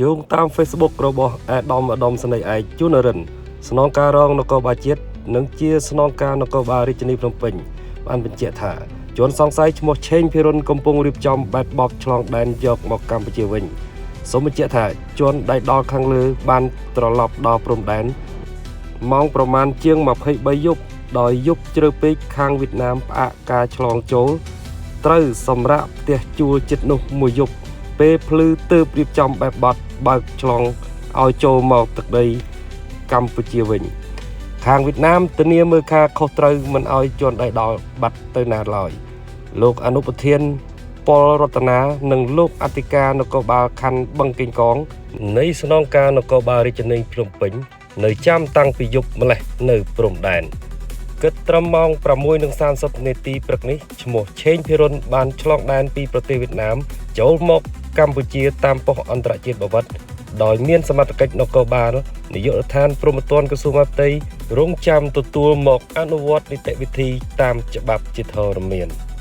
យោងតាម Facebook របស់អាដាមឧត្តមសេនីយ៍ឯកជួននរិនស្នងការរងនគរបាលជាតិនិងជាស្នងការនគរបាលរាជធានីភ្នំពេញបានបញ្ជាក់ថាជនសង្ស័យឈ្មោះឆេងភិរុនកំពុងរៀបចំបែបបទឆ្លងដែនយកមកកម្ពុជាវិញសូមបញ្ជាក់ថាជនដែលដល់ខាងលើបានត្រឡប់ដល់ព្រំដែនម៉ោងប្រមាណជាង23យប់ដោយយប់ជ្រៅពេកខាងវៀតណាមផ្អាកការឆ្លងចូលត្រូវសម្រាប់ផ្ទះជួលចិត្តនោះមួយយប់ ពេលភ្លឺទើបរៀបចំបែបបទបើកឆ្លងឲ្យចូលមកទឹកដីកម្ពុជាវិញ ខាងវៀតណាមធានាមើលការខុសត្រូវមិនឲ្យជនដៃដល់បាត់ទៅណាឡើយលោកអនុប្រធានពលរតនានិងលោកអធិការនគរបាលខណ្ឌបឹងកេងកងនៃស្នងការនគរបាលរាជធានីភ្នំពេញនៅចាំតាំងពីយប់ម្លេះនៅព្រំដែនគិតត្រឹមម៉ោង6:30នាទីព្រឹកនេះឈ្មោះឆេងភិរុនបានឆ្លងដែនពីប្រទេសវៀតណាមចូលមកកម្ពុជាតាមប៉ុស្តិ៍អន្តរជាតិបាវិតដោយមានសមត្ថកិច្ចនគរបាលនាយកដ្ឋានព្រហ្មទណ្ឌក្រសួងមហាផ្ទៃរងចាំទទួលមកអនុវត្តនីតិវិធីតាមច្បាប់ជាធរមាន។